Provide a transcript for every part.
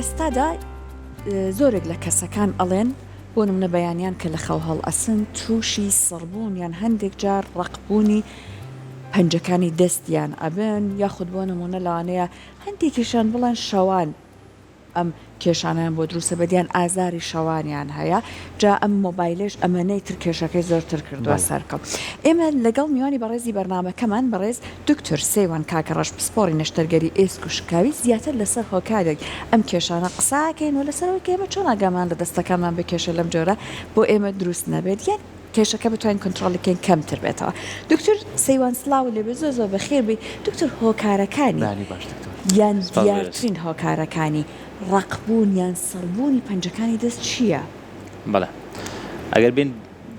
ئێستادا زۆرێک لە کەسەکان ئەڵێن بۆ نمونە بەیانیان کە لە خەو هەڵئەسن تووشی سڕبوون یان هەندێک جار ڕەقبوونی پەنجەکانی دەستیان ئەبن یاخود بۆ نمونە لەوانەیە هەندێکیشیان بڵێن شەوان ئەم کێشانەیان بۆ دروستە بێت یان ئازاری شەوانیان هەیە جا ئەم مۆبایلەش ئەمەنەی تر کێشەکەی زۆرتر کردووە سەرکەوت ئێمە لەگەڵ میوانی بەڕێزی بەرنامەکەمان بەڕێز دکتۆر سەیوان کاکەڕەش پسپۆڕی نەشتەرگەری ئێسک و شکاوی زیاتر لەسەر هۆکارێک ئەم کێشانە قساکەین و لەسەر ئەوەی کە ئێمە چۆن ئاگامان لە دەستەکانمان بێ کێشە لەم جۆرە بۆ ئێمە دروست نەبێت یان کێشەکە بتوانین کۆنترۆڵی بکەین کەمتر بێتەوە. دکتۆر سەیوان سڵاوت لێبێ زۆر زۆر بەخێر بێی دکتۆر هۆکارەکانی بەیانی باش دکتۆر. یان سپاس بەرێز. دیارترین هۆکارەکانی ڕەقبوون یان سڕبوونی پەنجەکانی دەست چییە؟ بەڵێ ئەگەر بێین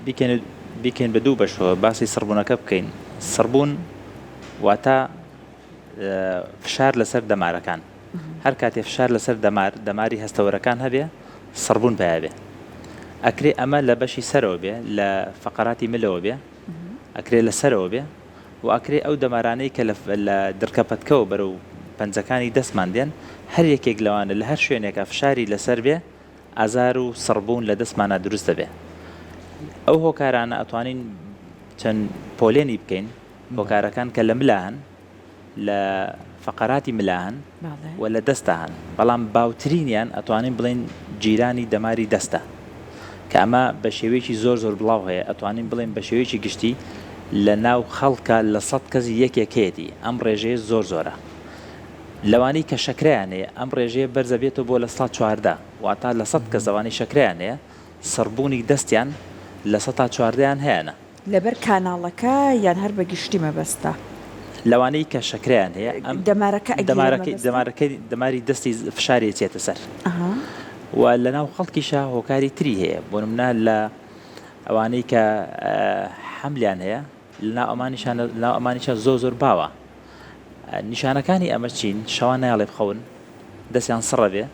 بیکەین بیکەین بە دوو بەشەوە باسی سڕبوونەکە بکەین سڕبوون واتە فشار لەسەر دەمارەکان هەر کاتێ فشار لەسەر دەمار دەماری هەستەوەرەکان هەبێ سڕبوون پیا بێ ئەکرێ ئەمە لە بەشی سەرەوە بێ لە فەقەراتی ملەوە بێ ئەکرێ لە سەرەوە بێ و ئەکرێ ئەو دەمارانەی کە لە دڕکە پەتکەوە بەرەو پەنجەکانی دەستمان دێن هەر یەکێک لەوانە لە هەر شوێنێکا فشاری لەسەر بێ ئازار و سڕبوون لە دەستمانا دروست دەبێ ئەو هۆکارانە ئەتوانین چەند پۆلێنی بکەین هۆکارەکان کە لە ملا هەن لە فەقەراتی ملا هەن و لە دەستا هەن بەڵام باوترینیان ئەتوانین بڵێین گیرانی دەماری دەستە کە ئەمە بە شێوەیەکی زۆر زۆر بڵاو هەیە ئەتوانین بڵێین بە شێوەیەکی گشتی لە ناو خەڵکە لە سەد کەس یەکێک هەیەتی ئەم ڕێژەیە زۆر زۆرە لەوانەی کە شەکرەیان هەیە ئەم ڕێژەیە بەرزە بێتەوە بۆ 14% واتا لە 100 کەس ئەوانەی شەکرەیان هەیە سڕبوونی دەستیان 14% یان هەیانە. لەبەر کاناڵەکە یان هەر بە گشتی مەبەستە؟ لەوانەی کە شەکرەیان هەیە ئەم دەمارەکە ئەگیرێ دەمارەکەی مەبەستە؟ دەمارەکەی دەماری دەستی فشاری ئەچێتە سەر ئەها. و لەناو خەڵکیشا هۆکاری تری هەیە بۆ نمونە لە ئەوانەی کە حەملیان هەیە لەناو ئەمانیشا لەناو ئەمانیشا زۆر زۆر باوە نیشانەکانی ئەمە چین شەوان نایەڵێ بخەون دەستیان سڕ ئەبێ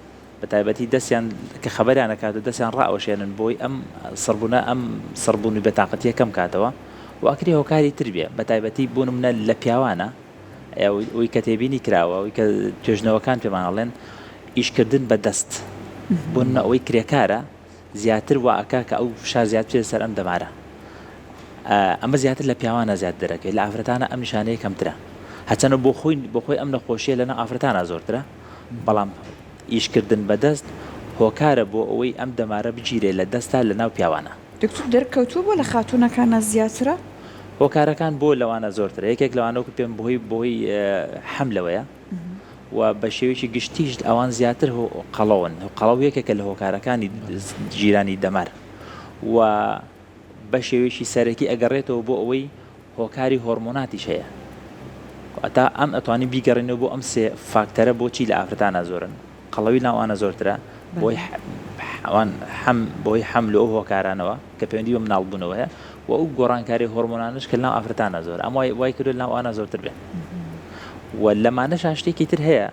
بە تایبەتی دەستیان کە خەبەریان ئەکات و دەستیان ڕائەوەشێنن بۆی ئەم سڕبوونە ئەم سڕبوون و بێتاقەتیە کەم کاتەوە و ئەکرێ هۆکاری تر بێ بە تایبەتی بۆ نمونە لە پیاوانە ئەوی کە تێبینی کراوە ئەوی کە توێژنەوەکان پێمان ئەڵێن ئیشکردن بە دەست بۆ نمونە ئەوەی کرێکارە زیاتر وا ئەکا کە ئەو فشار زیاد بچێتە سەر ئەم دەمارە ئەمە زیاتر لە پیاوانە زیاد دەرەکەوێت لە ئافرەتانە ئەم نیشانەیە کەمترە هەچەنە بۆ خۆی بۆ خۆی ئەم نەخۆشیە لەناو ئافرەتانە زۆرترە بەڵام ئیشکردن بە دەست هۆکارە بۆ ئەوەی ئەم دەمارە بگیرێ لە دەستا لە ناو پیاوانە. دکتۆر دەرکەوتووە بۆ لە خاتوونەکانا زیاترە؟ هۆکارەکان بۆ لەوانە زۆرترە یەکێک لەوانە وەکو پێم بەهۆی بەهۆی حەملەوەیە و بە شێوەیەکی گشتیش ئەوان زیاتر قەڵەون قەڵەو یەکێکە لە هۆکارەکانی گیرانی دەمار و بە شێوەیەکی سەرەکی ئەگەڕێتەوە بۆ ئەوەی هۆکاری هۆرمۆناتیش هەیە واتا ئەم ئەتوانین بیگەڕێنەوە بۆ ئەم سێ فاکتەرە بۆچی لە ئافرەتانا زۆرن قەڵەوی ناو ئەوانە زۆرترە بۆی ئەوان حەم بۆی حەمل و ئەو هۆکارانەوە کە پەیوەندی بە مناڵبوونەوە هەیە و ئەو گۆڕانکاری هۆرمۆنانەش کە لەناو ئافرەتانا زۆرە ئەم وای وای کردووە لەناو ئەوانە زۆرتر بێ و لەمانەشا شتێکی تر هەیە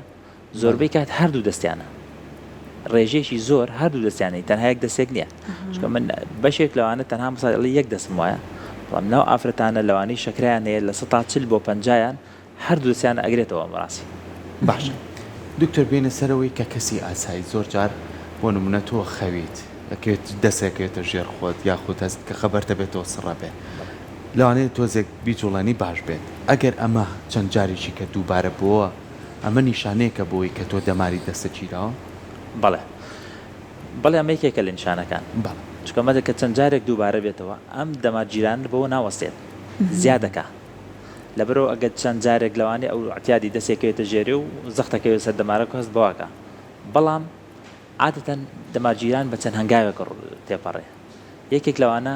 زۆربەی کات هەردوو دەستیانە ڕێژەیەکی زۆر هەردوو دەستیانەی تەنها یەک دەستێک نییە چونکە من بەشێک لەوانە تەنها مساڵ ئەڵێ یەک دەستم وایە بەڵام ناو ئافرەتانە لەوانەی شەکرەیان هەیە 40% بۆ پەنجایان هەردوو دەستیان ئەگرێتەوە بەڕاستی. باشە دکتۆر بێینە سەرەوەی کە کەسی ئاسایی زۆر جار بۆ نمونە تۆ خەویت ئەکەوێت دەست ئەکەوێتە ژێر خۆت یاخود هەست کە خەبەرت ئەبێتەوە سڕ ئەبێ لەوانەیە تۆزێک بیجوڵێنی باش بێت ئەگەر ئەمە چەند جارێکی کە دووبارە بۆوە ئەمە نیشانەیەکە بۆی کە تۆ دەماری دەستت گیراوە؟ بەڵێ بەڵێ ئەمە یەکێکە لە نیشانەکان بەڵێ. چونکە ئەمە کە چەند جارێک دووبارە بێتەوە ئەم دەمار گیرانە بەوە ناوەستێت زیاد دەکا لەبەرئەوە ئەگەر چەند جارێک لەوانەیە ئەو ئیعتیادی دەستێک کەوێتە ژێرێ و زەختەکەوێت سەر دەمارەکە و هەست بەوە ئەکا بەڵام عادەتەن دەمارگیران بە چەند هەنگاوێک تێپەڕێ یەکێک لەوانە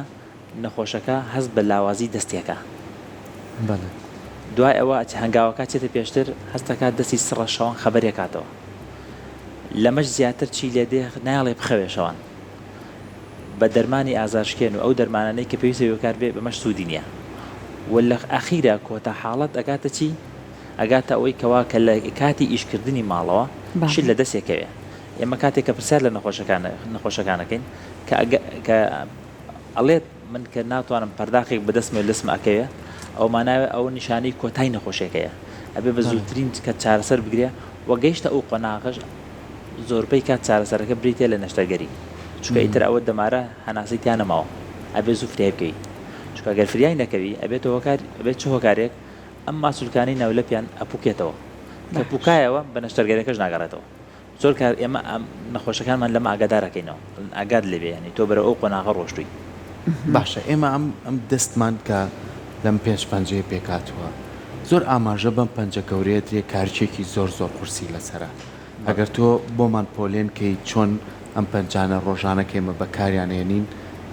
نەخۆشەکە هەست بە لاوازی دەستی ئەکا بەڵێ. دوای ئەوە هەنگاوەکە چێتە پێشتر هەست ئەکات دەستی سڕە شەوان خەبەری ئەکاتەوە لەمەش زیاتر چی لێ دێ نایەڵێ بخەوێ شەوان بە دەرمانی ئازارشکێن و ئەو دەرمانانەی کە پێویستە بەکار بێ بەمەش سوودی نییە و لە ئەخیرا کۆتا حاڵەت ئەگاتە چی ئەگاتە ئەوەی کەوا کە لە کاتی ئیشکردنی ماڵەوە شت لە دەستێ کەوێ ئێمە کاتێک کە پرسیار لە نەخۆشەکان نەخۆشەکان ئەکەین کە کە ئەڵێت من کە ناتوانم پەرداخێک بە دەستمەوە لەسم ئەکەوێ ئەو ماناوێ ئەو نیشانەی کۆتای نەخۆشیەکەیە ئەبێ بە زووترین کە چارەسەر بگرێ و گەیشتە ئەو قۆناغەش. زۆربەی کات چارەسەرەکە بریتیە لە نەشتەرگەری چونکە ئیتر ئەوە دەمارە هەناسەی تیا نەماوە ئەبێ زوو فریای بکەوی چونکە گەر فریای نەکەوی ئەبێتە هۆکار ئەبێت چ هۆکارێک ئەم ماسولکانەی ناولەپیان ئەپوکێتەوە کە پوکایەوە بە نەشتەرگەریەکەش ناگەڕێتەوە زۆر کار ئێمە ئەم نەخۆشەکانمان لەمە ئاگادار ئەکەینەوە ئەڵێن ئاگات لێ بێ یانی تۆ بەرەو ئەو قۆناغە ڕۆشتووی. باشە ئێمە ئەم ئەم دەستمان کە لەم پێنج پەنجەیە پێکهاتووە زۆر ئاماژە بەم پەنجە گەورەیە درێ کارکێکی زۆر زۆر قورسی لەسەرە ئەگەر تۆ بۆمان پۆلێن کەی چۆن ئەم پەنجانە ڕۆژانە کە ئێمە بەکاریان ئێنین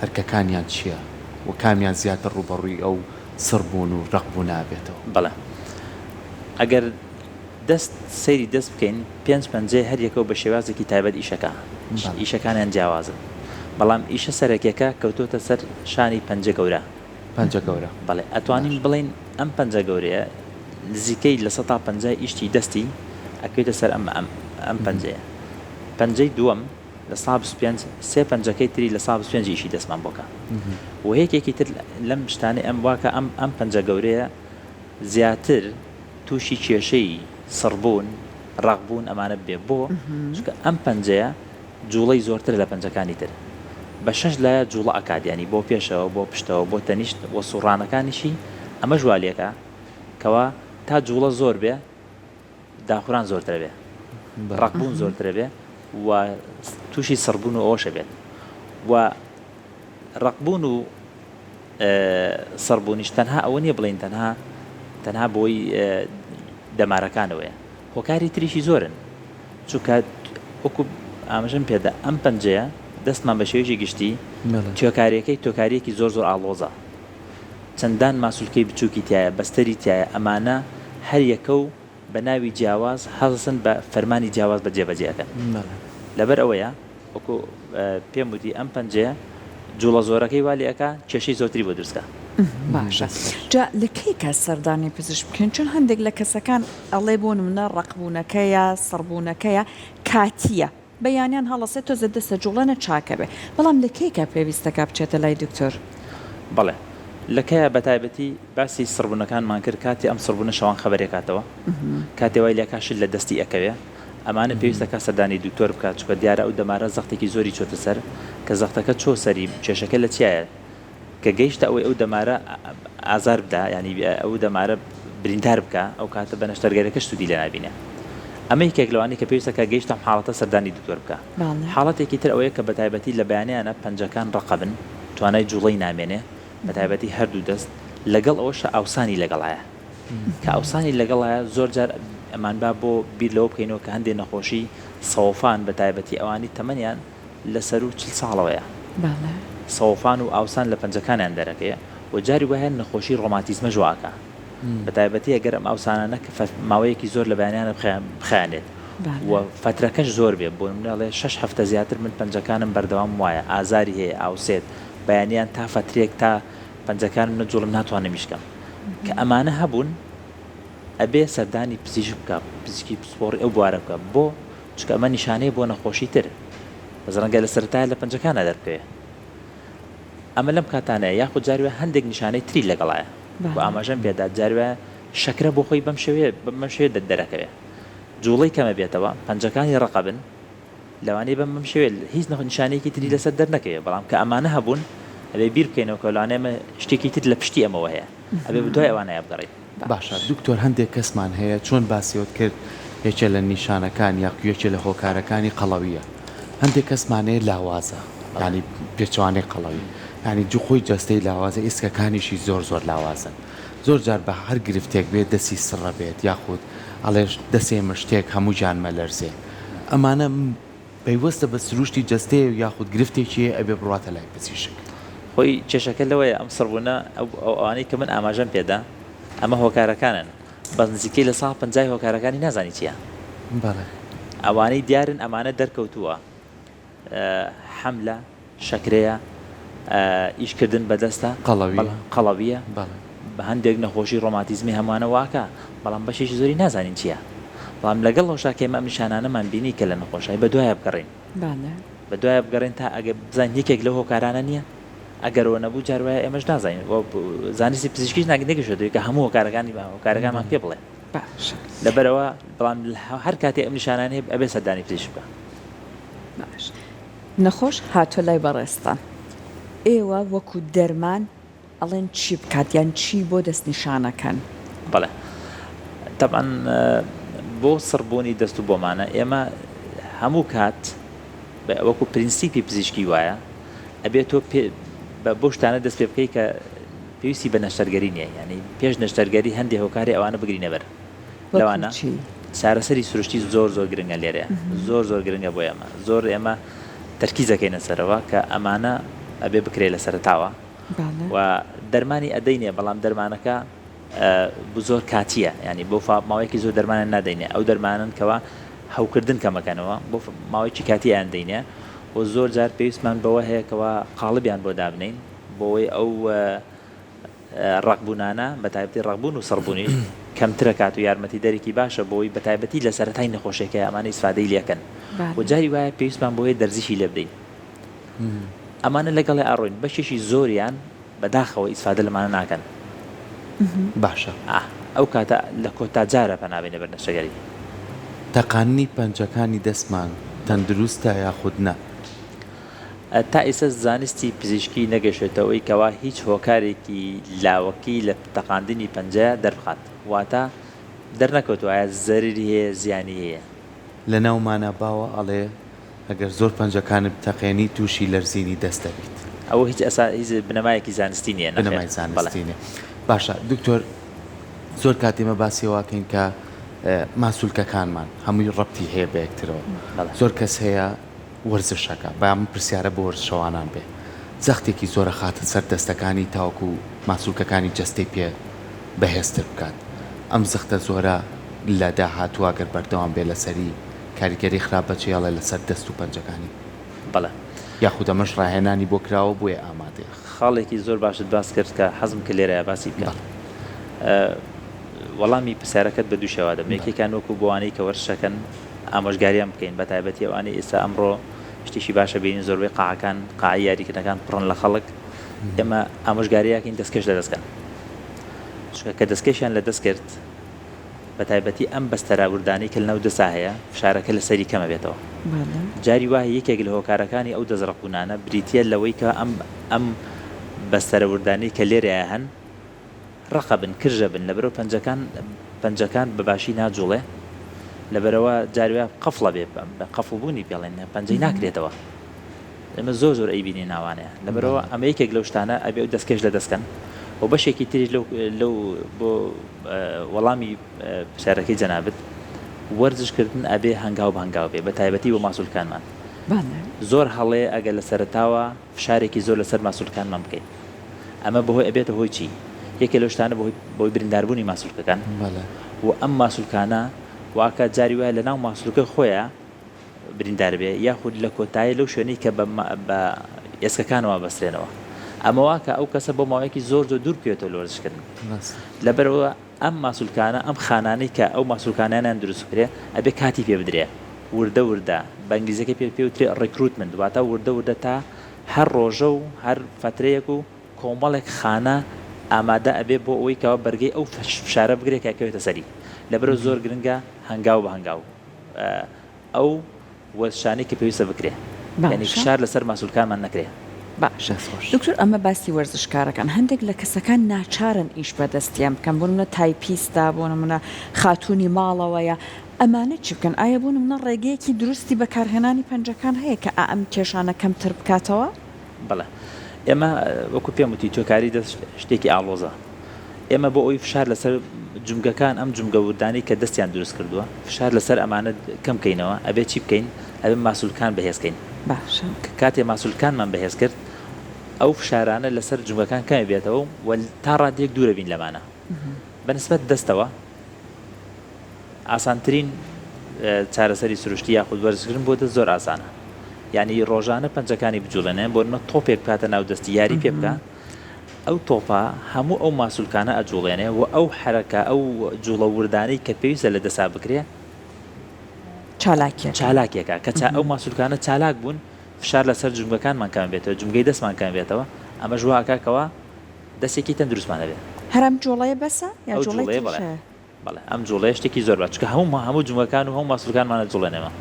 ئەرکەکانیان چیە و کامیان زیاتر ڕووبەڕووی ئەو سڕ بوون و ڕەق بوونە ئەبێتەوە؟ بەڵێ ئەگەر دەست سەیری دەست بکەین پێنج پەنجەی هەر یەکەو بە شێوازێکی تایبەت ئیشەکا ئیشەکانیان جیاوازن بەڵام ئیشە سەرەکیەکە کەوتۆتە سەر شانی پەنجە گەورە. پەنجە گەورە. بەڵێ ئەتوانین بڵێین ئەم پەنجە گەورەیە نزیکەی لە سەتا پەنجای ئیشتی دەستی ئەکەوێتە سەر ئەم ئەم پەنجەیە پەنجەی دووەم لە سا 25 سێ پەنجەکەی تری لە سا 25 ئیشی دەستمان بۆکە و یەکێکی تر لەم شتانەی ئەم واکە ئەم ئەم پەنجە گەورەیە زیاتر تووشی کێشەی سڕبوون، ڕەقبوون ئەمانە ببێ بۆ؟ چونکە ئەم پەنجەیە جوڵەی زۆرترە لە پەنجەکانی تر بە شەش لایە جوڵە ئەکات یانی بۆ پێشەوە بۆ پشتەوە بۆ تەنیشت وە سوڕانەکانیشی ئەمەش وا لێکا کەوا تا جوڵە زۆر بێ داخوران زۆرترە بێ ڕەقبوون زۆرترە بێ و تووشی سڕبوون و ئەوەشە بێت و ڕەقبوون و سڕبوونیش تەنها ئەوە نییە بڵێین تەنها تەنها بۆی دەمارەکانەوەیە هۆکاری تریشی زۆرن چونکە وەکو ئاماژەم پێدا ئەم پەنجەیە دەستمان بە شێوەیەکی گشتی توێکاریەکەی توێکاریەکی زۆر زۆر ئاڵۆزە چەندان ماسولکەی بچووکی تایە بەستەری تایە ئەمانە هەر یەکە و بە ناوی جیاواز هەڵسن بە فەرمانی جیاواز بە جێبەجێ ئەکەن لەبەر ئەوەیە وەکو پێم وتی ئەم پەنجەیە جوڵە زۆرەکەی وا لێ ئەکا کێشەی زۆرتری بۆ دروست کا. باشە جا لە کەی کا سەردانی پزیشک بکەین چون هەندێک لە کەسەکان ئەڵێ بۆ نمونە ڕەقبوونەکەیە سڕبوونەکەیە کاتیە بەیانیان هەڵەسێ تۆزێ دەستە جوڵێنە چاکەبێ بەڵام لە کەی کا پێویستەکا بچێتە لای دکتۆر؟ بەڵێ لە کەیا بەتایبەتی باسی سڕبوونەکانمان کرد کاتێ ئەم سڕبوونە شەوان خەبەری ئەکاتەوە کاتێ وای لێ ئەکا شت لە دەستی ئەکەوێ ئەمانە پێویستە کا سەردانی دکتۆر بکات چونکە دیارە ئەو دەمارە زەختێکی زۆری چۆتە سەر کە زەختەکە چۆ سەری کێشەکە لە چیایە کە گەیشتە ئەوەی ئەو دەمارە ئازار بدا یانی ئەو دەمارە بریندار بکا ئەو کاتە بە نەشتەرگەرەکەش سوودی لێ نابینێ ئەمە یەکێک لەوانەی کە پێویستە کە گەیشتە ئەم حاڵەتە سەردانی دکتۆر بکا حاڵەتێکی تر ئەوەیە کە بە تایبەتی لە بەیانیانە پەنجەکان ڕەقەبن توانای جوڵەی نامێنێ بە تایبەتی هەردوو دەست لەگەڵ ئەوەشا ئاوسانی لەگەڵایە کە ئاوسانی لەگەڵایە زۆر جار ئەمانبا بۆ بیر لەوە بکەینەوە کە هەندێ نەخۆشی سەوەفان بە تایبەتی ئەوانەی تەمەنیان لە سەروو 40 ساڵەوەیە سەوەفان و ئاوسان لە پەنجەکانیان دەرەکەوێ و جاری وایە نەخۆشی ڕۆماتیزمەش وا ئەکا بە تایبەتی ئەگەر ئەم ئاوسانانە کە ماوەیەکی زۆر لە بەیانیانە بخایەنێت و فەترەکەش زۆر بێ بۆ نمونە ئەڵێ شەش هەفتە زیاتر من پەنجەکانم بەردەوام وایە ئازاری هەیە ئاوسێت بەیانیان تا فەترێک تا پەنجەکانم نەجوڵم ناتوانم ئیش کەم کە ئەمانە هەبوون ئەبێ سەردانی پزیشک بکا پزیشکی پسپۆڕی ئەو بوارە بکا بۆ چونکە ئەمە نیشانەیە بۆ نەخۆشی تر بەس ڕەنگە لە سەرەتایە لە پەنجەکانا دەربکەوێ ئەمە لەم کاتانەیە یاخود جاری وایە هەندێک نیشانەی تری لەگەڵایە وەکو ئاماژەم پێدا جاری وایە شەکرە بۆ خۆی بەم شێوەیە بەم شێوەیە دەرەکەوێ جوڵەی کەمە بێتەوە پەنجەکانی ڕەقەبن لەوانەیە بەم بەم شێوەیە هیچ نیشانەیەکی تری لەسەر دەرنەکەوێت، بەڵام کە ئەمانە هەبوون ئەبێ بیر بکەینەوە کە لەوانەیە ئەمە شتێکی تر لە پشتی ئەمەوە هەیە، ئەبێ بەدوای ئەوانەیا بگەڕێین. باشە دکتۆر هەندێک کەسمان هەیە چۆن باسیەوت کرد یەکێ لە نیشانەکان یاخو یەکێ لە هۆکارەکانی قەڵەویە هەندێک کەسمان هەیە لاوازە یانی پێچەوانەی قەڵەوی یانی جو خۆی جەستەی لاوازە ئیسکەکانیشی زۆر زۆر لاوازن زۆر جار بە هەر گرفتێک بێت دەستی سڕە بێت یاخود ئەڵێ دەسێ مشتێک هەموو گیانمە لەرزێ ئەمانە پەیوەستە بە سروشتی جەستەیە یاخود گرفتێکی هەیە ئەبێ بڕواتە لای پزیشک. خۆی کێشەکە لەوەیە ئەم سڕبوونە ئەو ئەوانەی کە من ئاماژەم پێدا ئەمە هۆکارەکانن بەس نزیکەی لە سا پەنجای هۆکارەکانی نازانی چیە بەڵێ. ئەوانەی دیارن ئەمانە دەرکەوتووە حەملە، شەکرەیە، ئیش کردن بە دەستە، قەڵەویە، قەڵەویە، هەندێک نەخۆشی ڕۆماتیزمی هەموانە واکا، بەڵام بەشێکی زۆری نازانین چیە، بەڵام لەگەڵ ئەوشا کە ئێمە ئەم نیشانانەمان بینی کە لە نەخۆشای بەدوایا بگەڕێین، بەدوایا بگەڕێین تا ئەگەر بزانین یەکێک لەو هۆکارانە نیە، ئەگەر ئەوە نەبوو جار وایە ئێمەش نازانین و زانستی پزیشکیش نەگەیشتۆتەوە کە هەموو هۆکارەکانی هۆکارەکانمان پێ بڵێ. باشە. لەبەرئەوە بەڵام هەر کاتێ ئەم نیشانانەی هەبێ ئەبێ سەردانی پزیشک بکا. باش نەخۆش هاتوە لای بەڕێزتان ئێوە وەکو دەرمان ئەڵێن چی بکات یان چی بۆ دەستنیشانەکەن؟ بەڵێ تەبعەن بۆ سڕبوونی دەست و بۆمانە ئێمە هەموو کات وەکو پرینسیپی پزیشکی وایە ئەبێت تۆ بەو شتانە دەست پێ بکەی کە پێویستی بە نەشتەرگەری نییە یانی پێش نەشتەرگەری هەندێ هۆکاری ئەوانە بگرینە بەر لەوانە چارەسەری سروشتی زۆر زۆر گرنگە لێرەیە زۆر زۆر گرنگە بۆ ئێمە زۆر ئێمە تەرکیزەکەینە سەرەوە کە ئەمانە ئەبێ بکرێ لە سەرتاوە و دەرمانی ئەدەینێ بەڵام دەرمانەکە زۆر کاتیە ینی بۆ ماوەیەکی زۆر دەرمانە نادەینێ ئەو دەرمانن کەوا هەوکردن کەمەکەنەوە بۆ ماوەیەکی کاتیان دەینێ و زۆر جار پێویستمان بەوە هەیە کەوا قاڵبیان بۆ دابنین بۆی ئەو ڕەقبوونانە بە تایبەتی ڕەقبوون و سڕبوونیش کەمترەکات و یارمەتیدەرێکی باشە بۆی بە تایبەتی لە سەرەتای نەخۆشیەکەی ئەمانە ئیسفادەی لێکەن و جاری وایە پێویستمان بۆیە دەرزیشی لێ بدەین ئەمانە لەگەڵێ ئەڕۆین بەشێکی زۆریان بەداخەوە ئیسفادە لەمانە ناکەن باشە ئا ئەو کاتە لە کۆتا جارە پەنا بێنە بەر نەشتەرگەری. تەقاندنی پەنجەکانی دەستمان تەندروستە یاخود نا؟ تا ئیستا زانستی پزیشکی نەگەشتۆتە ئەوەی کەوا هیچ هۆکارێکی لاوەکی لە تەقاندنی پەنجە دەربخات واتە دەرنەکەوتوە ئایا زەرری هەیە زیانی هەیە. لەناومانا باوە ئەڵێ ئەگەر زۆر پەنجەکانت بتەقێنی تووشی لەرزینی دەست دەبیت. ئەوە هیچ ئەسا هیچ بنەمایەکی زانستی نیە نەخێر بنەمای بەڵێ. زانستی نیە باشە دکتۆر زۆر کات ئێمە باسی ئەوە ئەکەین کە ماسولکەکانمان هەمووی ڕەبتی هەیە بە یەکترەوە بەڵێ. زۆر کەس هەیە وەرزش ئەکا با ئەم پرسیارە بۆ وەرزشەوانان بێ زەختێکی زۆر ئەخاتە سەر دەستەکانی تاوەکو ماسولکەکانی جەستەی پێ بەهێزتر بکات ئەم زەختە زۆرە لە داهاتووا گەر بەردەوام بێ لەسەری کاریگەری خراپ بەجێهێڵێ لەسەر دەست و پەنجەکانی بەڵێ. یاخود ئەمەش ڕاهێنانی بۆ کراوە بۆیە ئامادەیە. خاڵێکی زۆر باشت باس کرد کە حەزم کرد لێرەیا باسی بکەم. بەڵێ. وەڵامی پرسیارەکەت بە دوو شێوا دەم بەڵێ. یەکێکیان وەکو بۆ ئەوانەی کە وەرزش ئەکەن ئامۆژگاریان بکەین بە تایبەتی ئەوانەی ئێستا ئەمڕۆ شتێکی باشە بینین زۆربەی قاعەکان قاعەی یاریکردنەکان پڕن لە خەڵک ئێمە ئامۆژگاریاکەین دەستکێش لە دەست کەن چونکە کە دەستکێشیان لە دەست کرد بە تایبەتی ئەم بەستەرە وردانەی کە لەناو دەسا هەیە فشارەکە لەسەری کەمە بێتەوە جاری وایە یەکێک لە هۆکارەکانی ئەو دەستڕەقبوونانە بریتییە لەوەی کە ئەم ئەم بەستەرە وردانەی کە لێرەیا هەن ڕەقە بن کرژە بن لەبەرئەوە پەنجەکان پەنجەکان بە باشی ناجوڵێ لەبەرئەوە جاری وایە قەفڵە بێ بە قەفڵ بوونی پێڵێن پەنجەی ناکرێتەوە ئێمە زۆر زۆر ئەیبینین ناوانەیە لەبەرئەوە ئەمە یەکێک لەو شتانە ئەبێ ئەو دەستکێش لە دەست کەن و بەشێکی تریش لەو لەو بۆ وەڵامی پرسیارەکەی جەنابت وەرزش کردن ئەبێ هەنگاو بە هەنگاو بێ بە تایبەتی بۆ ماسولکانمان زۆر هەڵەیە ئەگەر لە سەرەتاوە فشارێکی زۆر لەسەر ماسولکانمان بکەین ئەمە بەهۆی ئەبێتە هۆی چی؟ یەکێ لەو شتانە بەهۆی بەهۆی برینداربوونی ماسولکەکان و ئەم ماسولکانە واکە جاری وایە لەناو ماسولکە خۆیان بریندار بێ یاخود لە کۆتایی لەو شوێنەی کە بە بە ئێسکەکانەوە بەسترێنەوە ئەمە واکە ئەو کەسە بۆ ماوەیەکی زۆر زۆر دوور بکەوێتەوە لە وەرزشکردن لەبەرئەوە ئەم ماسولکانە ئەم خانانەی کە ئەو ماسولکانەیان دروست بکرێ ئەبێ کاتی پێ بدرێ وردە وردە بە ئینگلیزیەکەی پێ پێ وترێ Recruitment واتە وردە وردە تا هەر ڕۆژە و هەر فەترەیەک و کۆمەڵێک خانە ئامادە ئەبێ بۆ ئەوەی کەوا بەرگەی ئەو فشارە بگرێ کە ئەکەوێتە سەری لەبەرئەوە زۆر گرنگە هەنگاو بە هەنگاو ئەو وەرزشانەی کە پێویستە بکرێ یانی باشە. فشار لەسەر ماسولکانمان نەکرێ. باشە دەست خۆش. دکتۆر ئەمە باسی وەرزشکارەکان هەندێک لە کەسەکان ناچارن ئیش بە دەستیان بکەن بۆ نمونە تایپیستە بۆ نمونە خاتوونی ماڵەوەیە ئەمانە چی بکەن ئایا بۆ نمونە ڕێگەیەکی دروستی بەکارهێنانی پەنجەکان هەیە کە ئا ئەم کێشانە کەمتر بکاتەوە؟ بەڵێ ئێمە وەکو پێم وتی توێکاری دەست شتێکی ئاڵۆزە ئێمە بۆ ئەوی فشار لەسەر جومگەکان ئەم جومگە وردانەی کە دەستیان دروست کردووە فشار لەسەر ئەمانە کەم کەینەوە ئەبێ چی بکەین ئەبێ ماسولکان بەهێز کەین باشە. کاتێ ماسولکانمان بەهێز کرد ئەو فشارانە لەسەر جومگەکان کەم بێتەوە و تا ڕادەیەک دوورە بین لەمانە بە نسبەت دەستەوە ئاسانترین چارەسەری سروشتی یاخود وەرزشکردن بۆ دەست زۆر ئاسانە یعنی ڕۆژانە پەنجەکانی بجوڵێنێ بۆ نمونە تۆپێک بکاتە ناو دەستی یاری پێ بکە ئەو تۆپە هەموو ئەو ماسولکانە ئەجوڵێنێ و ئەو حەرەکە ئەو جوڵە وردانەی کە پێویستە لە دەسا بکرێ چالاکیەکە چالاکێکە کە ئەو ماسولکانە چالاک بوون فشار لەسەر جومگەکانمان کەم بێتەوە جومگەی دەستمان کەم بێتەوە ئەمەش وا ئەکا کەوا دەستێکی تەندروستمان هەبێ. هەر ئەم جوڵەیە بەسە یا ئەو جوڵەی جوڵەیە تریش بەڵێ هەیە؟ بەڵێ ئەم جوڵەیە شتێکی زۆر باش چونکە هەموو هەموو جومگەکان و هەموو ماسولکانمان ئەجوڵێنێمە.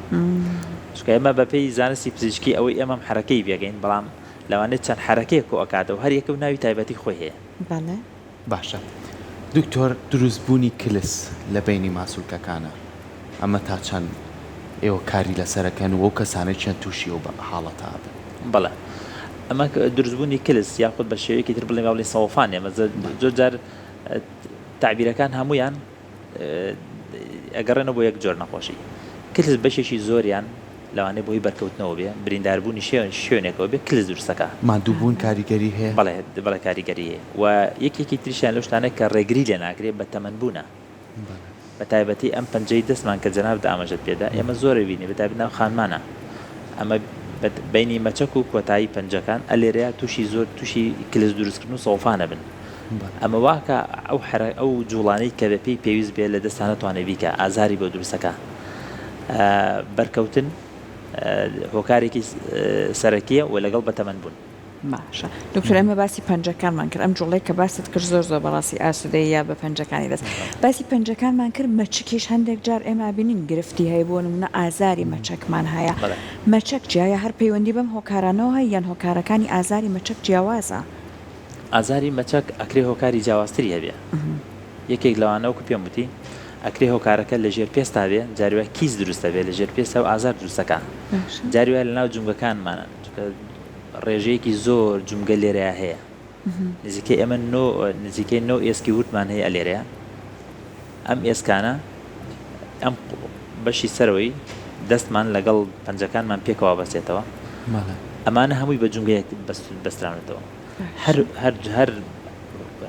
چونکە ئێمە بەپێی زانستی پزیشکی ئەوەی ئێمەم حەرەکەی پێکەین بەڵام لەوانەیە چەند حەرەکەیەک کۆ ئەکاتەوە هەر یەکەو ناوی تایبەتی خۆی هەیە. بەڵێ. باشە دکتۆر دروست بوونی کلس لە بەینی ماسولکەکانە ئەمە تا چەند ئێوە کاری لەسەر ئەکەن و ئەو کەسانەی چەند توشی ئەو حاڵەتە ئەبن؟ بەڵێ ئەمە دروست بوونی کلس یاخود بە شێوەیەکی تر بڵێین با بڵێین سەوەفان ئێمە زۆر جار تەعبیرەکان هەموویان ئەگەڕێنەوە بۆ یەک جۆر نەخۆشی. کلس بەشێکی زۆریان لەوانەیە بەهۆی بەرکەوتنەوە بێ، برینداربوونی شوێنێکەوە بێ کلس دروستەکا. ماندووبوون کاریگەری هەیە؟ بەڵێ بەڵێ کاریگەری هەیە و یەکێکی تریشیان لەو شتانە کە ڕێگری لێ ناکرێ بە تەمەن بوونە. بە تایبەتی ئەم پەنجەی دەستمان کە جەنابت ئاماژەت پێدا ئێمە زۆر ئەبینین بە تایبەت ناو خانمانا ئەمە بەینی مەچەک و کۆتایی پەنجەکان ئەلێرەیا تووشی زۆر تووشی کلس دروستکردن و سەوفان ئەبن. ئەمە واکا ئەو حەرە ئەو جوڵانەی کە بە پێی پێویست بێ لە دەستا نەتوانێ بیکا ئازاری بۆ دروست ئەکا. بەرکەوتن هۆکارێکی سەرەکیە و لەگەڵ بەتەمەن بوون. باشە دکتۆر ئێمە باسی پەنجەکانمان کرد ئەم جوڵەی کە باست کرد زۆر زۆر بەڕاستی ئاسوودەیە بە پەنجەکانی دەست باسی پەنجەکانمان کرد مەچکیش هەندێک جار ئێمە بینین گرفتی هەیە بۆ نمونە ئازاری مەچەکمان هەیە مەچەک جیایە هەر پەیوەندی بەم هۆکارانەوە هەیە یان هۆکارەکانی ئازاری مەچەک جیاوازە؟ ئازاری مەچەک ئەکرێ هۆکاری جیاوازتری هەبێ یەکێک لەوانە وەکو پێم وتی ئەکرێ هۆکارەکە لە ژێر پێستا بێ جاری وایە کیس دروست ئەبێ لە ژێر پێستا و ئازار دروست ئەکا جاری وایە لەناو جومگەکانمانە چونکە ڕێژەیەکی زۆر جومگە لێرەیا هەیە نزیکەی ئێمە نۆ نزیکەی نۆ ئێسکی وردمان هەیە لێرەیە ئەم ئێسکانە ئەم بەشی سەرەوەی دەستمان لەگەڵ پەنجەکانمان پێکەوە بەسێتەوە ئەمانە هەمووی بە جومگەیەک بەستراونەتەوە هەر هەر هەر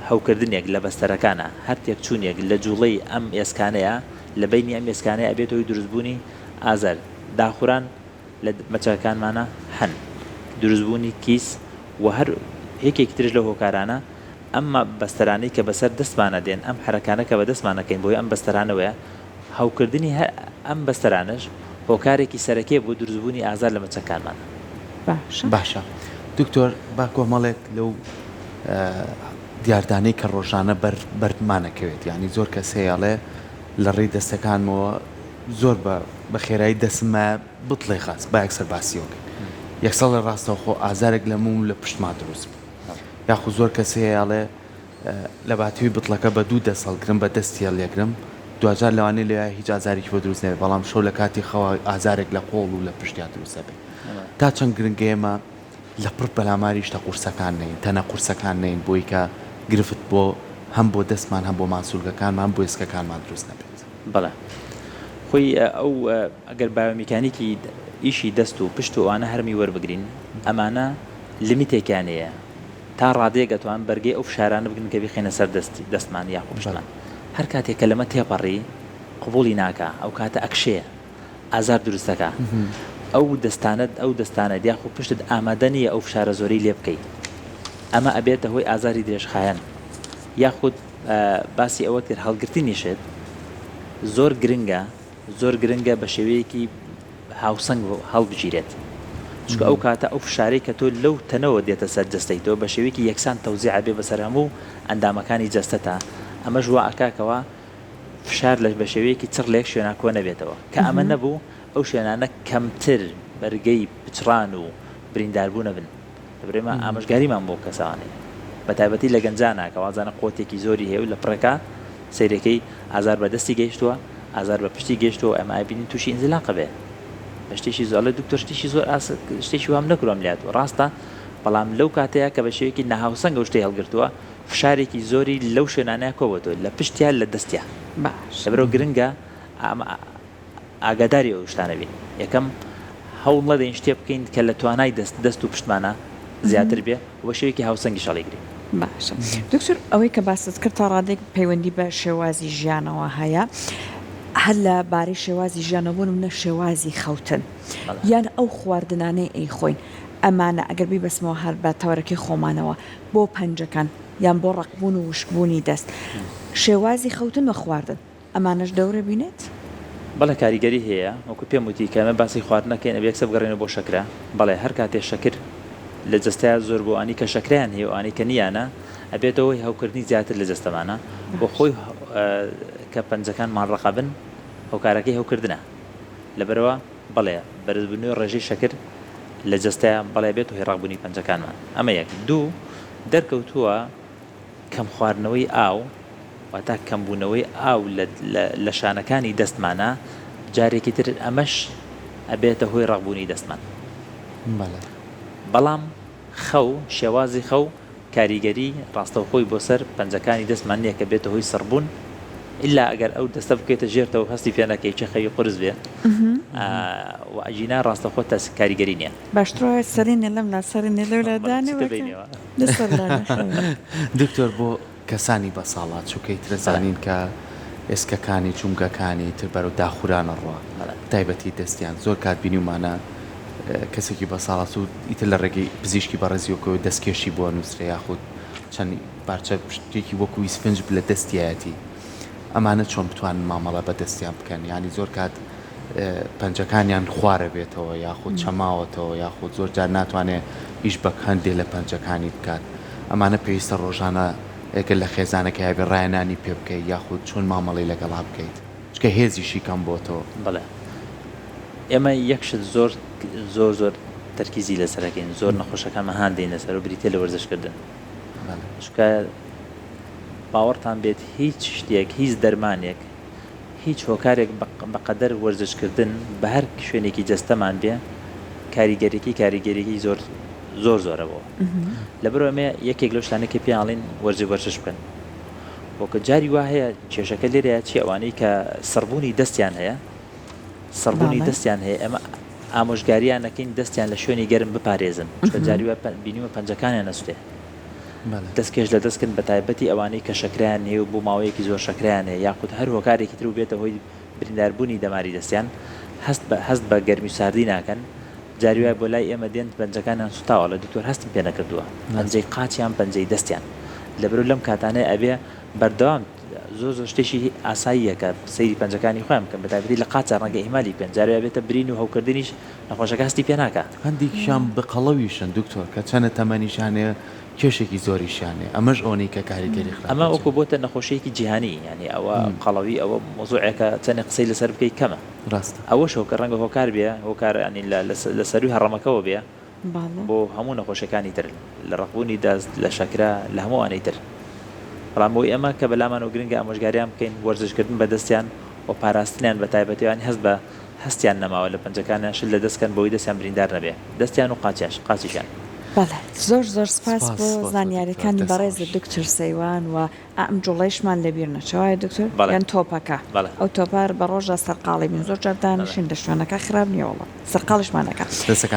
هەوکردنێک لە بەستەرەکانە هەر تێکچوونێک لە جوڵەی ئەم ئێسکانەیە لە بەینی ئەم ئێسکانەیە ئەبێتە هۆی دروستبوونی ئازار داخوران لە مەچەکەکانمانە هەن دروستبوونی کیس و هەر یەکێکی ترش لەو هۆکارانە ئەم بەستەرانەی کە بەسەر دەستمانە دێن، ئەم حەرەکانە کە بە دەستمان ئەکەین بەهۆی ئەم بەستەرانەوەیە، هەوکردنی هەر ئەم بەستەرانەش هۆکارێکی سەرەکیە بۆ دروستبوونی ئازار لە مەچەکانمان. باشە. باشە دکتۆر با کۆمەڵێک لەو دیاردانەی کە ڕۆژانە بەر بەرمان ئەکەوێت یانی زۆر کەس هەیە ئەڵێ لە ڕێی دەستەکانمەوە زۆر بە بە خێرایی دەسم مایە بتڵێ غاز با یەکسەر باسیەوە کەین یەکسەر ڵێ ڕاستەوخۆ ئازارێک لە موم و لە پشتما دروست بوو. یاخود زۆر کەس هەیە ئەڵێ لە باتیوی بتڵەکە بە دوو دەست هەڵگرم بە دەستی هەڵیەگرم دواجار لەوانەیە لەویا هیچ ئازارێکی بۆ دروست نەبێت بەڵام شەو لە کاتی خەوا ئازارێک لە قۆڵ و لە پشتیا دروست ئەبێت تا چەند گرنگە ئێمە لە پڕ پەلاماری شتە قورسەکان نەین تەنە قورسەکان نەین بۆی کە گرفت بۆ هەم بۆ دەستمان هەم بۆ ماسولکەکانمان هەم بۆ ئێسکەکانمان دروست نەبێت. بەڵێ خۆی ئەو ئەگەر بایۆمیکانیکی ئیشی دەست و پشت و ئەوانە هەرمی وەربگرین ئەمانە لمیتێکیان هەیە تا ڕادەیەک ئەتوان بەرگەی ئەو فشارانە بگرن کە بیخەینە سەر دەست دەستمان یاخۆ پشتمان هەر کاتێک کە لەمە تێپەڕی قبوڵی ناکا ئەو کاتە ئەکشێ ئازار دروست دەکا ئەو دەستانەت ئەو دەستانەت یاخۆ پشتت ئامادە نییە ئەو فشارە زۆرەی لێ بکەی ئەمە ئەبێتە هۆی ئازاری درێژخایەن یاخود باسی ئەوەت کرد هەڵگرتنی شت زۆر گرنگە زۆر گرنگە بە شێوەیەکی هاوسەنگ هەڵبگیرێت چونکە ئەو کاتە ئەو فشارەی کە تۆ لەو تەنەوە دێتە سەر جەستەی تۆ بە شێوەیەکی یەکسان تەوزیع ئەبێ بەسەر هەموو ئەندامەکانی جەستەتا ئەمەش وا ئەکا کەوا فشار لە بە شێوەیەکی چڕ لە یەک شوێنا کۆ نەبێتەوە کە ئەمە نەبوو ئەو شوێنانە کەمتر بەرگەی پچڕان و برینداربوون ئەبن. لەبەر ئێمە ئامۆژگاریمان بۆ کەسانێ بە تایبەتی لە گەنجانا کە وازانە قوتێکی زۆری هەیە و لە پڕێکا سەیرەکەی ئازار بە دەستی گەیشتووە ئازار بە پشتی گەیشتووە ئەمە ئەبینین تووشی ئینزلاقە بێ بە شتێکی زۆر ئەڵێ دکتۆر شتێکی زۆر ئاس شتێکی وام نەکردووە لات ڕاستە بەڵام لەو کاتەیە کە بە شێوەیەکی ناهاوسەنگ ئەو شتەی هەڵگرتووە فشارێکی زۆری لەو شوێنانەیە کۆبۆتەوە لە پشتیا لە دەستیا باشە لەبەرئەوە گرنگە ئەمە ئاگاداری ئەو شتانە بین یەکەم هەوڵ نەدەین شتێ بکەین کە لە توانای دەست دەست و پشتمانە زیاتر بێ و بە شێوەیەکی هاوسەنگیش هەڵیگرین. باشە دکتۆر ئەوەی کە باست کرد تا ڕادەیەک پەیوەندی بە شێوازی ژیانەوە هەیە هەر لە بارەی شێوازی ژیانەوە بۆ نمونە شێوازی خەوتن یان ئەو خواردنانەی ئەیخۆین ئەمانە ئەگەر بیبەستمەوە هەر بە تەوەرەکەی خۆمانەوە بۆ پەنجەکان یان بۆ ڕەقبوون و وشکبوونی دەست شێوازی خەوتن و خواردن ئەمانەش دەورە بینێت؟ بەڵێ کاریگەری هەیە، وەکو پێم وتی کە ئێمە باسی خواردن ئەکەین ئەبێ یەکسەر بگەڕێینەوە بۆ شەکرە، بەڵێ هەر کاتێ شەکر لە جەستەیا زۆر بوو ئەوانەی کە شەکرەیان هەیە و ئەوانەی کە نییانە ئەبێتە هۆی هەوکردنی زیاتر لە جەستەمانا و خۆی کە پەنجەکانمان ڕەق ئەبن هۆکارەکەی هەوکردنە لەبەرئەوە. بەڵێ بەرزبوونەوەی ڕێژەی شەکر لە جەستەیا بەڵێ بێتە هۆی ڕەقبوونی پەنجەکانمان ئەمە یەک دوو دەرکەوتووە کەم خواردنەوەی ئاو واتا کەمبوونەوەی ئاو لە شانەکانی دەستمانا جارێکی تر ئەمەش ئەبێتە هۆی ڕەقبوونی دەستمان بەڵێ. بەڵام خەو، شێوازی خەو کاریگەری ڕاستەوخۆی بۆ سەر پەنجەکانی دەستمان نییە کە بێتە هۆی سڕبوون ئیلا ئەگەر ئەو دەستە بکەوێتە ژێرتەوە هەستی پێ نەکەی چ خەوی قورس بێ و ئەگینا ڕاستەوخۆ تەس کاریگەری نییە. باشتر وایە سەرینێ لەم لا سەرینێ لەو لا دانێ وەکە لەسەر لانە خەوێ. دکتۆر بۆ کەسانی بەساڵاچوو کە ئیتر ئەزانین کە ئێسکەکانی جومگەکانی ئیتر بەرەو داخوران ئەڕوا بەتایبەتی دەستیان زۆر کات بینیومانە کەسێکی بەساڵاچوو ئیتر لە ڕێگەی پزیشکی بەڕێزیەکەوە دەستکێشی بۆ ئەنووسرێ یاخود چەند پارچە شتێکی وەکو ئیسفنج لە دەستیایەتی ئەمانە چۆن بتوانن مامەڵە بە دەستیان بکەن یانی زۆر کات پەنجەکانیان خوارە بێتەوە یاخود چەماوەتەوە یاخود زۆر جار ناتوانێ ئیش بە هەندێ لە پەنجەکانی بکات ئەمانە پێویستە ڕۆژانە گەر لە خێزانەکەیا بێ ڕاهێنانی پێ بکەی یاخود چۆن مامەڵەی لەگەڵا بکەیت چونکە هێزیشی کەم بۆتەوە. بەڵێ ئێمە یەک شت زۆر زۆر زۆر تەرکیزی لەسەر ئەکەین زۆر نەخۆشەکانمان هان دەین لەسەر و بریتیە لە وەرزش کردن چونکە باوەڕتان بێت هیچ شتێک هیچ دەرمانێک هیچ هۆکارێک بەقەدەر وەرزش کردن بە هەر شوێنێکی جەستەمان بێ کاریگەریەکەی کاریگەریەکی زۆر زۆر زۆرە بۆ لەبەر ئەمە یەکێک لەو شتانەی کە پێیان ئەڵێن وەرزش وەرزش بکەن وەکە جاری وا هەیە کێشەکە لێرەیە چی ئەوانەی کە سڕبوونی دەستیان هەیە سڕبوونی دەستیان هەیە ئێمە ئامۆژگاریان نەکەین دەستیان لە شوێنی گەرم بپارێزن چونکە جاری وا بینیومە پەنجەکانیان ئەسوتێ دەست کێش لە دەست کردن بەتایبەتی ئەوانەی کە شەکرەیان هەیە و بۆ ماوەیەکی زۆر شەکرەیان هەیە یاخود هەر هۆکارێکی تر و بێتە هۆی برینداربوونی دەماری دەستیان هەست بە هەست بە گەرمی و ساردی ناکەن جاری وایە بۆ لای ئێمە دێن پەنجەکانیان سوتاوە ئەڵێ دکتۆر هەستم پێ نەکردووە پەنجەی قاچیان پەنجەی دەستیان لەبەرو لەم کاتانەی ئەبێ بەردەوام زۆر زۆر شتێکی ئاساییە کە سەیری پەنجەکانی خۆیان بکەن بەتایبەتی لە قاچا ڕەنگە ئیهمالی بکەن جاری وایە بێتە برین و هەوکردنیش نەخۆشەکە هەستی پێ ناکا. هەندێکیشیان بە قەڵەویشن دکتۆر کە چەنە تەمەنیشیان هەیە کێشێکی زۆریشیان هەیە ئەمەش ئەوەنەی کە کاریگەری خراپە ئەمە وەکو بۆتە نەخۆشیەکی جیهانی یانی ئەوە قەڵەوی ئەوە مەوزوعێکە چەنێ قسەی لەسەر بکەی کەمە ڕاستە. ئەوەش هۆکە ڕەنگە هۆکار بێ هۆکار یانی لە لە سەروی هەڕەمەکەوە بێ بۆ هەموو نەخۆشیەکانی تر لە ڕەقبوونی دەست لە شەکرە لە هەموو ئەوانەی تر بەڵام بۆی ئێمە کە بەلامانەوە گرنگە ئامۆژگاریان بکەین وەرزشکردن بە دەستیان و پاراستنیان بە تایبەتی یانی هەست بە هەستیان نەماوە لە پەنجەکانیان شل لە دەست کەن بۆی دەستیان بریندار نەبێ دەستیان و قاچیاش قاچیشیان. بەڵێ زۆر زۆر سپاس سپاس بۆ بۆ تۆ دکتۆر زانیاریەکانی دەست بەڕێزت خۆش. دکتۆر سەیوان و ئا ئەم جوڵەیشمان لەبیر نەچێ وایە دکتۆر بەڵێ یان تۆپەکە بەڵێ ئەو تۆپە بە ڕۆژا سەرقاڵی بین زۆر جار بەڵێ. دانیشین لە شوێنەکە خراپ نیە وەڵا سەرقاڵیشمان ئەکا. دەسەکان.